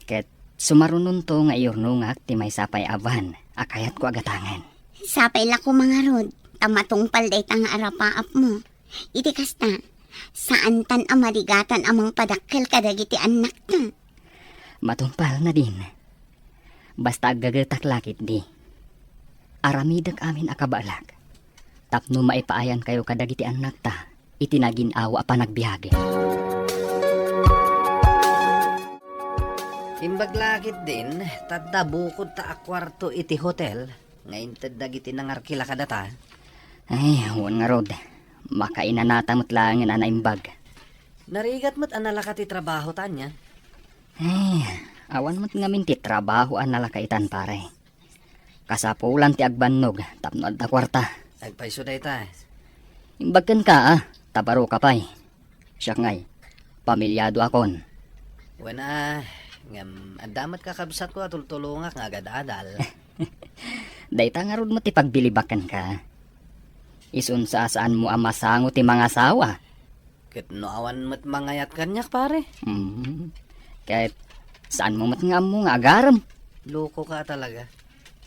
Ket sumarunonto nga iurnongak ti maysa pay a van a kayatko a gatangen. Sapay la koma ngarud, ta matungpal dayta nga arapaapmo. Iti kasta, saantan a marigatan a mangpadakkel kadagiti annakta. Matungpal, Nadine. Basta aggagetak la ketdi. Aramidek amin a kabaelak. Tapno maipaayankayo kadagiti annakta iti nagin-awa a panagbiag. Imbag la ketdin, ta adda bukodta a kuarto iti hotel nga inted dagiti nangarkila kadata. Ay, wen ngarud. Makainanata met laengen a naimbag. Narigat met a nalaka ti trabaho, Tanya. Ay, awan met ngamin ti trabaho a nalaka itan, pare. Kasapulan ti agbannog tapno adda kuarta. Agpayso dayta. Imbag kenka, a, ta baro ka pay. Siak ngay, pamiliadoakon. Wen a, ngem adda met kakabsatko a tultulongak nga agadadal. Dayta ngarud met ti pagbilibak kenka. Isun sa saanmo a masango ti mangasawa. Ket no awan met mangayat kaniak, pare? Hmm. Ket saanmo met nga ammo nga agarem? Lokoka talaga.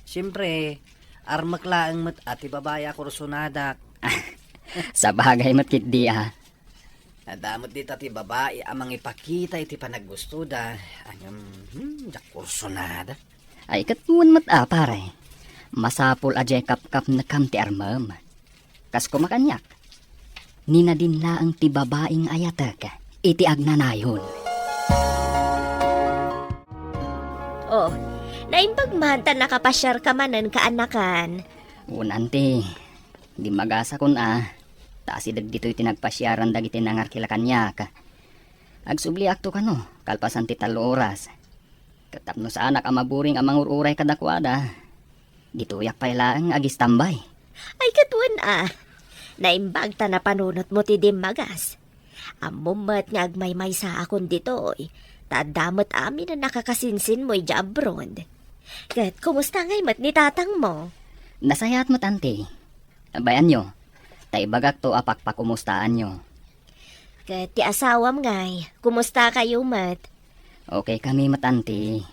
Siempre, armek laeng met a ti babai a kursonadak. Sabagay met ketdi a. Adda met dita ti babai a mangipakita iti panaggustoda. Ngem, hmm, diak kursonada. Ay, ket wen met a, pare. Masapul a diay kapkapnekam ti armem. Kas koma kaniak, ni Nadine laeng ti babai nga ayatek iti agnanayon. Oh, naimbag man ta nakapasiarka manen kaanakan. Wen, anti, dimmagasakon a, ta asideg ditoy ti nagpasiaran dagiti nangarkila kaniak. Agsubliakto kano, kalpasan ti tallo oras. Ket tapno saanak a maburing a mangur-uray kadakuada, ditoyak pay laeng nga agistambay. Ay, ket wen a, naimbag ta napanunotmo ti dimmagas. Ammom met nga agmaymaysaakon ditoy, ta adda met amin a nakakasinsinmo idiay abroad. Ket kumusta ngay met ni tatangmo? Nasayaat met, anti. Bayanyo, ta ibagakto a pakpakumustaanyo. Ket ti asawam ngay, kumusta kayo met? Okay kami met, anti.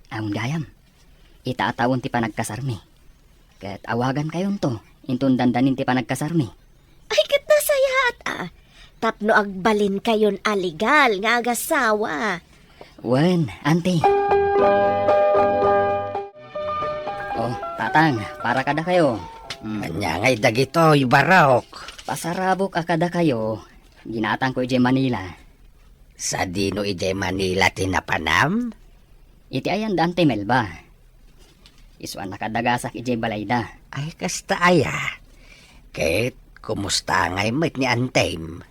Awan gayam. Ita a tawen ti panagkasarmi. Ket awagan kayonto, inton dandanin ti panagkasarmi. Ay, ket nasayaat a. Tapno agbalin kayon a legal nga agasawa. Wen, anti. Oh, tatang, para kadakayo. Hmm. Ania ngay dagitoy, barok? Pasarabok a kadakayo, ginatangko idiay Manila. Sadino idiay Manila ti napanam? Iti ayan da Anti Melba. Isu a nakadagasak idiay balayda. Ay, kasta aya. Ket, kumusta ngay met ni Antem?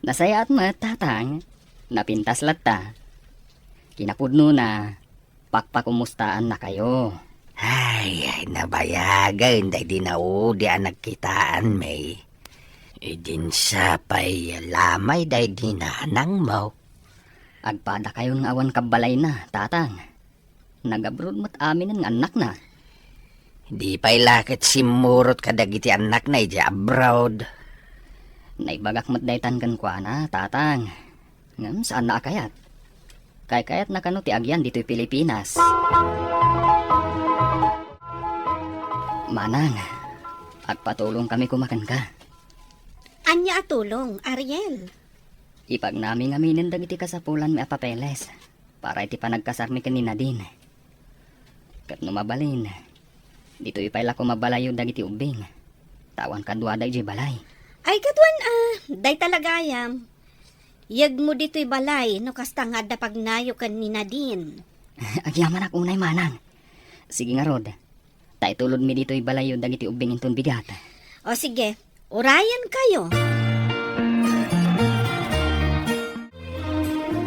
Nasayaat met, tatang. Napintas latta. Kinapudnona, pakpakumustaannakayo. Ay, ay, nabayagen daydi naudi a nagkitaanmi. Idin sa pay lamay daydi nanangmo. Agpadakayon nga awan kabbalayna, tatang. Nag-abroad met aminen nga annakna. Di pay la ket simmurot kadagiti annakna idiay abroad. Naibagak met daytan kenkuana, tatang. Ngem saanna a kayat. Kaykayatna kano ti agyan ditoy Pilipinas. Manang, agpatulongkami koma kenka. Ania a tulong, Ariel? Ipagnami ngaminen dagiti kasapulanmi a papeles para iti panagkasarmi ken ni Nadine. Ket no mabalin, ditoy pay la koma balayyo dagiti ubbing. Ta awan kaduada idiay balay. Ay, ket wen a, dayta la gayam. Yegmo ditoy balay no kasta nga adda pagnayo ken ni Nadine. Agyamanak unay, manang. Sige ngarud, ta itulodmi ditoy balayyo dagiti ubbing inton bigat. O sige, urayen kayo.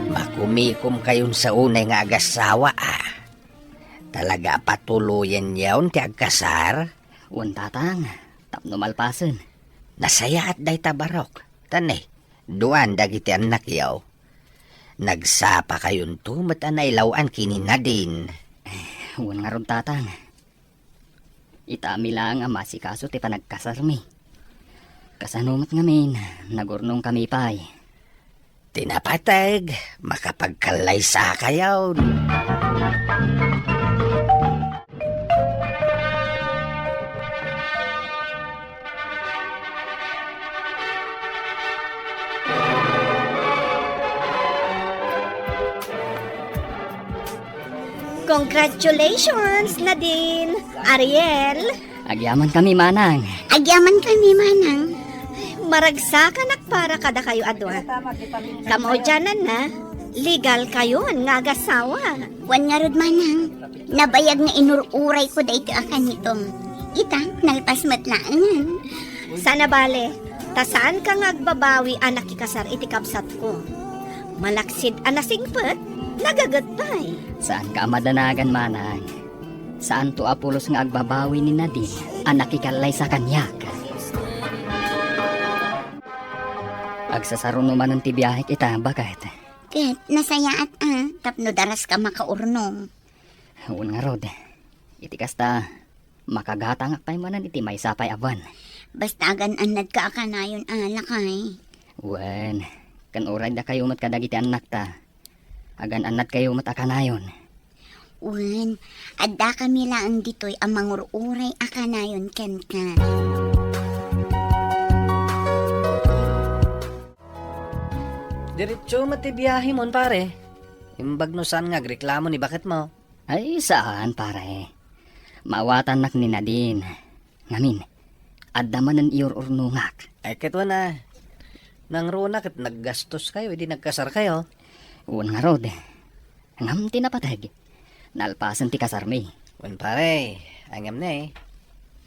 Makumikom kayon sa unay nga agasawa, a. Talaga a patuloyen yaon ti agkasar? Wen, Tatang, tapno malpasen. Nasayaat dayta, Barok. Tan, eh, duan dagiti annakyo. Nagsapakayonto met a nailaw-an ken ni Nadine. Wen ngarud, Tatang. Itami laeng a maasikaso ti panagkasarmi. Kasano met ngamin, nagurnongkami pay. Ti napateg, makapagkallaysakayon. Congratulations, Nadine, Ariel. Agyamankami, Manang. Agyamankami, Manang. Maragsakanak para kadakayo a dua. Kamaudiananna, legal kayon nga agasawa. Wen ngarud, Manang, nabayag nga inur-urayko daytoy a kanitom. Ita, nalpas met laengen. Saan a bale, ta saanka nga agbabawi a nakikasar iti kabsatko. Malaksid a nasingpet, nagaget pay. Saanka a madanagan, Manang. Saanto a pulos nga agbabawi ni Nadine a nakikallaysa kaniak. Agsasaruno manen ti biahek ita, baket. Ket nasayaat a tapno daraska makaurnong. Wen ngarud, iti kasta, makagatangak pay manen iti maysa pay a buan. Basta agan-annadka a kanayon a, lakay. Wen, ken uray dakayo met kadagiti annakta, agan-annadkayo met a kanayon. Wen, addakami laeng ditoy a mangur-uray a kanayon kenka. Diretso met ti biahemon, pare. Imbag no saan nga agreklamo ni baketmo. Ay, saan, pare. Maawatannak ni Nadine. Ngamin, adda manen iur-urnongak. Ay, ket wen a, nangruna ket naggastoskayo idi nagkasarkayo. Wen ngarud. Ngem ti napateg, nalpasen ti kasarmi. Wen, pare, ngem ne,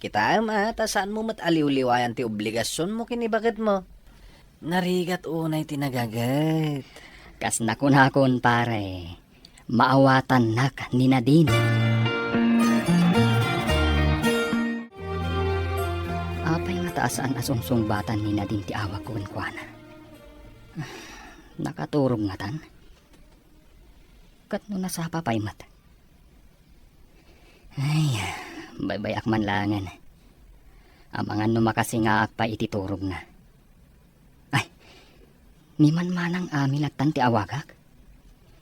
kitaem a ta saanmo met a liwliwayan ti obligasionmo ken ni baketmo. Narigat unay ti nagaget. Kas nakunakon, pare, maawatannak ni Nadine. Apay ngata a saan a sungsungbatan ni Nadine ti awagko kenkuana? Nakaturog ngatan? Ket no nasapa pay met? Ay, baybay-ak man laengen. Amangan no makasingaak pay iti turogna. Ay, ni Manang Ami lattan ti awagak.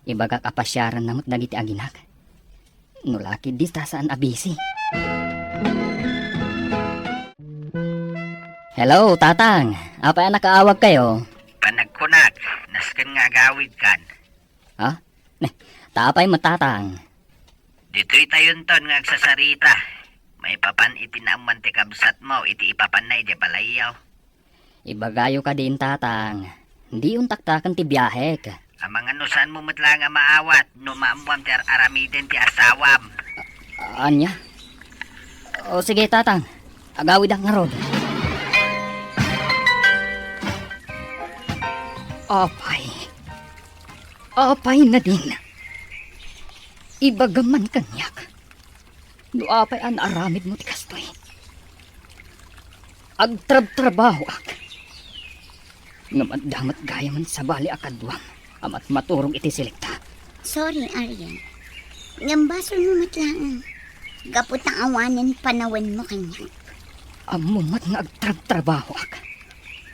Ibagak a pasiarenna met dagiti aginak. No la ketdi ta saan a busy. Hello, Tatang. Apay a nakaawagkayo? Panagkunak, nasken nga agawidkan. Ha? Ne, ta apay met, Tatang? Ditoy tayonton nga agsasarita. Maipapan iti naammoan ti kabsatmo iti ipapanna idiay balayyo. Ibagayo kadin, Tatang. Diyon taktaken ti biahek. Amangan no saanmo met laeng a maawat no maammoam ti ar-aramiden ti asawam. A-, ania? O, sige, Tatang. Agawidak ngarud. Apay. Apay, Nadine. Ibagam man kaniak no apay a naaramidmo ti kastoy. Agtrabtrabahoak. Ngem adda met gayamen sabali a kaduam a matmaturog iti selekta. Sorry, Ariel. Ngem basolmo met laeng. Gapu ta awanen panawenmo kaniak. Ammom met nga agtrabtrabahoak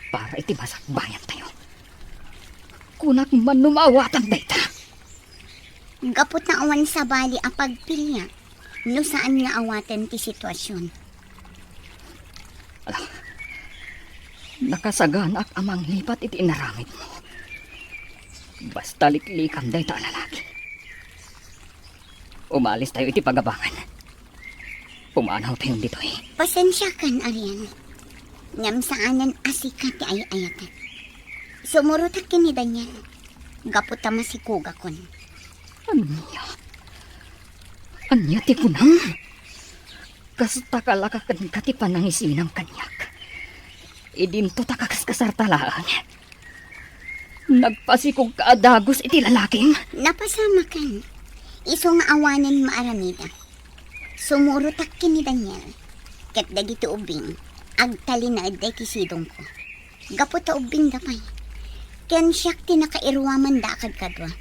para iti masakbayantayo. Kunak man no maawatam dayta. Gapu ta awan sabali a pagpiliak no saan nga awaten ti situasion. Ala, nakasaganaak a manglipat iti inaramidmo. Basta liklikam dayta a lalaki. Umaalistayo iti pagabangan. Pumanawtayon ditoy. Pasensiakan, Ariel. Ngem saanen a sika ti ay-ayatek. Sumurotak ken ni Daniel. Gapu ta masikogakon. Ania? Ania ti kunam? Kasta kalaka kenka ti panangisinam kaniak. Idinto ta kakaskasarta laeng. Nagpasikogka a dagus iti lalakim? Napasamakan. Isu nga awanen maaramidak. Sumurotak ken ni Daniel, ket dagiti ubbing, agtalinaedda iti sidongko. Gapu ta ubbingda pay, ken siak ti nakairuamanda a kadkadua.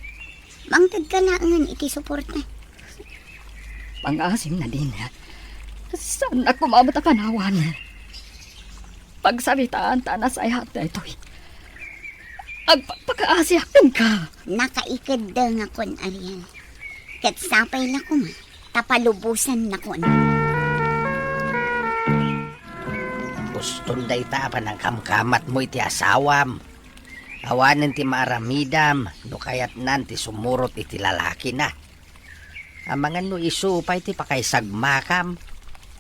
Mangtedka laengen iti suporta. Pangaasim, Nadine. Saannak koma met a panawan. Pagsaritaan ta a nasayaat daytoy. Agpakpakaasiak kenka. Nakaikeddengakon, Ariel. Ket sapay la koma ta palubosannakon. Uston dayta a panangkamkamatmo iti asawam. Awanen ti maaramidam no kayatnan ti sumurot iti lalakina. Amangan no isu pay ti pakaisagmakam.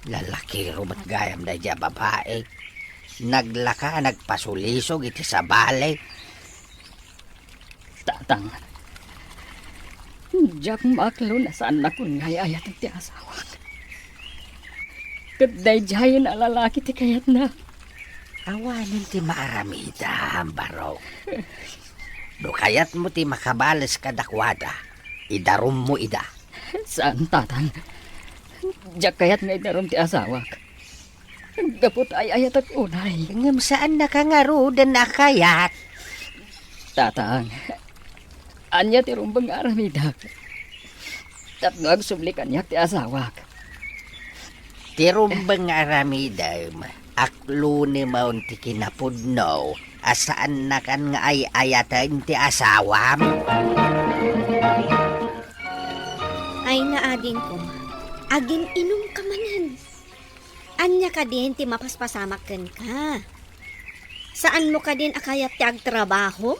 Lalakiro met gayam daydiay a babai. Naglaka a nagpasulisog iti sabali. Tatang, diak maklon a saannakon nga ay-ayaten ti asawak. Ket daydiayen a lalaki ti kayatna. Awanen ti maaramidam, Barok. No kayatmo ti makabales kadakuada, idarummo ida. Saan, Tatang. Diak kayat nga idarum ti asawak. Gapu ta ay-ayatek unay. Ngem saannaka ngaruden a kayat. Tatang, ania ti rumbeng nga aramidak tapno agsubli kaniak ti asawak? Ti rumbeng nga aramidem, aklonem ti kinapudno a saannakan nga ay-ayaten ti asawam. Ay, naadingko, agin-inumka manen. Ania kadin ti mapaspasamak kenka? Saanmo kadin a kayat ti agtrabaho?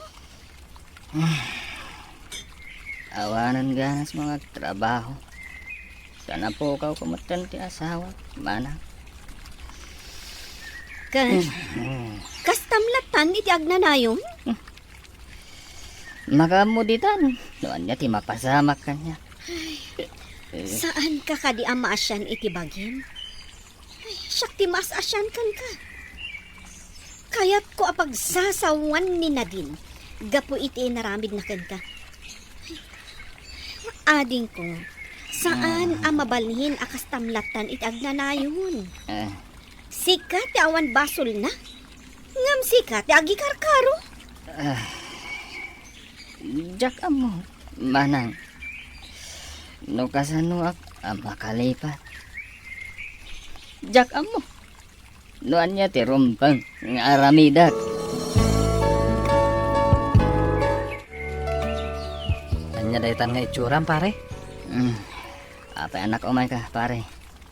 Awanen ganas nga agtrabaho. Ta napukawko metten ti asawa, manang. Ken, kastam lattan iti agnanayon? Makaammo ditan, no ania ti mapasamak kaniak. Saanka kadi a maasian iti bagim? Ay, siak ti maas-asian kenka. Kayatko a pagsasawan ni Nadine gapu iti inaramidna kenka. Adingko, saan a mabalin a kastam lattan iti agnanayon. Ah. Sika ti awan basolna, ngem sika ti agikarkaro. Ah. Diak ammo, manang, no kasanoak a makalipat. Diak ammo no ania ti rumbeng nga aramidek. Ania daytan nga itsuram, pare? Hmm. Apay, annak, umayka, pare.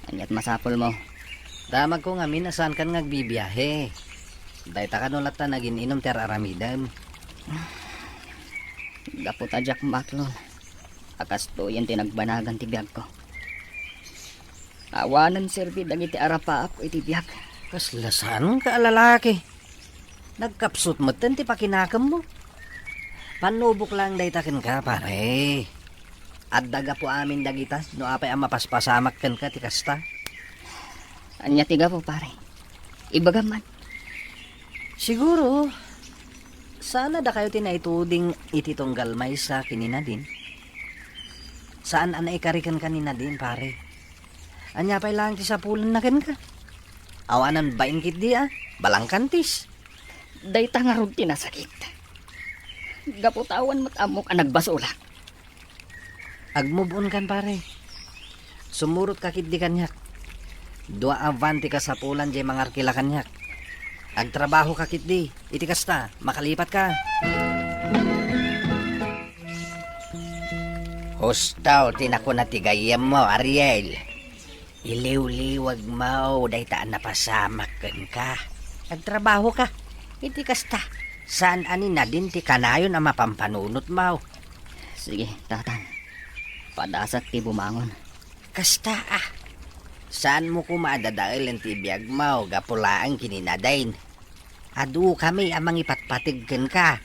Aniat masapulmo? Damagko ngamin a saankan nga agbibiahe. Dayta kano latta nagin-inum ti ar-aramidem. Gapu ta diak maklon a kastoyen ti nagbanagan ti biagko. Awanen serbi dagiti arapaapko iti biag. Kasla saanka a lalaki. Nagkapsut metten ti pakinakemmo. Pannubok laeng dayta kenka, pare. Adda gapu amin dagita no apay a mapaspasamak kenka ti kasta. Ania ti gapu, pare? Ibagam man. Siguro, saan a dakayo ti naituding iti tunggal maysa ken ni Nadine. Saan a naikari kenka ni Nadine, pare. Ania pay laeng ti sapulanna kenka? Awanan bain ketdi a balangkantis. Dayta ngarud ti nasakit. Gapu ta awan met ammok a nagbasolak. Agmove on kan, pare. Sumurotka ketdi kaniak. Dua a van ti kasapulan diay mangarkila kaniak. Agtrabahoka ketdi. Iti kasta, makalipatka. Husto ti nakuna ti gayyemmo, Ariel. Iliwliwegmo dayta a napasamak kenka. Agtrabahoka. Iti kasta, saan a ni Nadine ti kanayon a mapampanunotmo. Sige, Tatang. Padasek ti bumangon. Kasta a. Saanmo koma a dadaelen ti biagmo gapu laeng ken ni Nadine. Adukami a mangipatpateg kenka.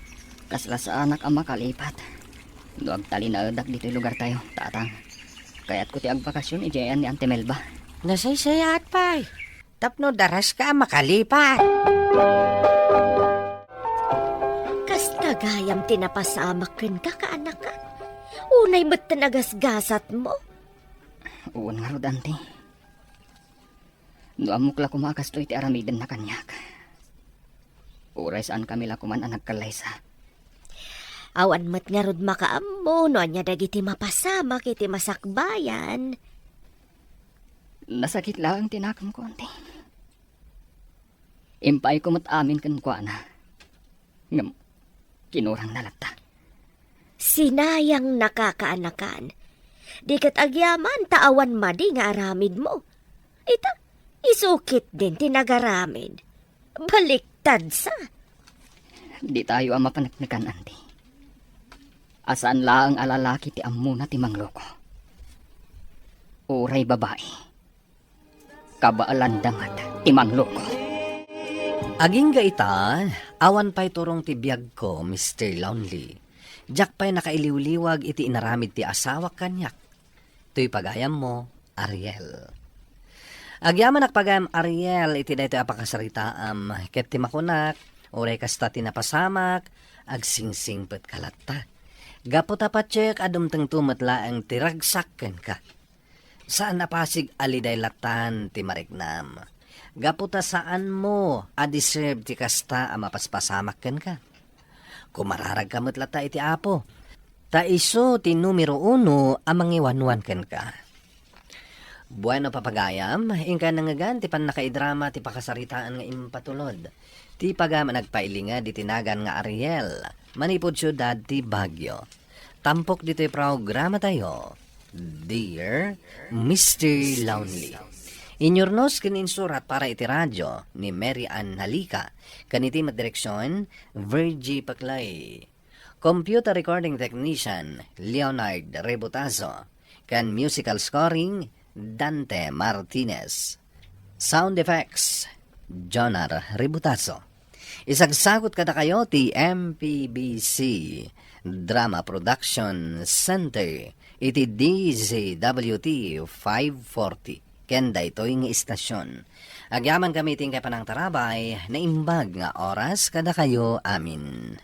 Kasla saanak a makalipat. No agtalinaedak ditoy lugartayo, Tatang, kayatko ti agbakasyon idiay ayan ni Auntie Melba. Nasaysayaat pay. Tapno daraska a makalipat. Kasta gayam ti napasamak kenka, kaanaka. Unay met ta nagasgasatmo. Wen ngarud, Auntie. No ammok la koma a kastoy ti aramidenna kaniak, uray saankami la koman a nagkallaysa. Awan met ngarud makaammo no ania dagiti mapasamak iti masakbayan. Nasakit laeng ti nakemko, Auntie. Impaayko met amin kenkuana. Ngem kinurangna latta. Sinayang naka kaanakan. Di ket agyaman ta awan madi nga aramidmo. Ita, isu ketdin ti nagaramid. Baliktadsa. Ditayo a mapaneknekan, Auntie. A saan laeng a lalaki ti ammona ti mangloko. Uray babai. Kabaelanda met ti mangloko. Agingga ita, awan pay turong ti biagko, Mister Lonely. Diak pay nakailiwliwag iti inaramid ti asawak kaniak. Toy pagayammo, Ariel. Agyamanak pagayam, Ariel, iti daytoy a pakasaritaam, ket ti makunak, uray kasta ti napasamak, agsingsingpetka latta. Gapu ta patiek a dumtengto met laeng ti ragsak kenka. Saan a pasig a liday latan ti mariknam. Gapu ta saanmo a deserve ti kasta a mapaspasamak kenka. Kumararagka met latta iti Apo. Ta isu ti numero uno a mangiwanwan kenka. Bueno, papagayam, inkay nangngegan ti pannakaidrama ti pakasaritaan nga impatulod. Ti pagayam a nagpailinged iti nagan nga Ariel, manipud siudad ti Baguio. Tampok ditoy programatayo, Dear Mister Lonely. Inyurnos ken insurat para iti radio ni Mary Ann Halika, ken iti met direksion, Virgie Paclay. Computer recording technician, Leonard Rebutazo, ken musical scoring, Dante Martinez. Sound effects, Jonar Rebutazo. Isagsagut kadakayo ti M P B C Drama Production Center iti D Z W T five forty. Ken daytoy nga istasyon, agyamankami iti inkay panangtarabay, naimbag nga oras kadakayo amin.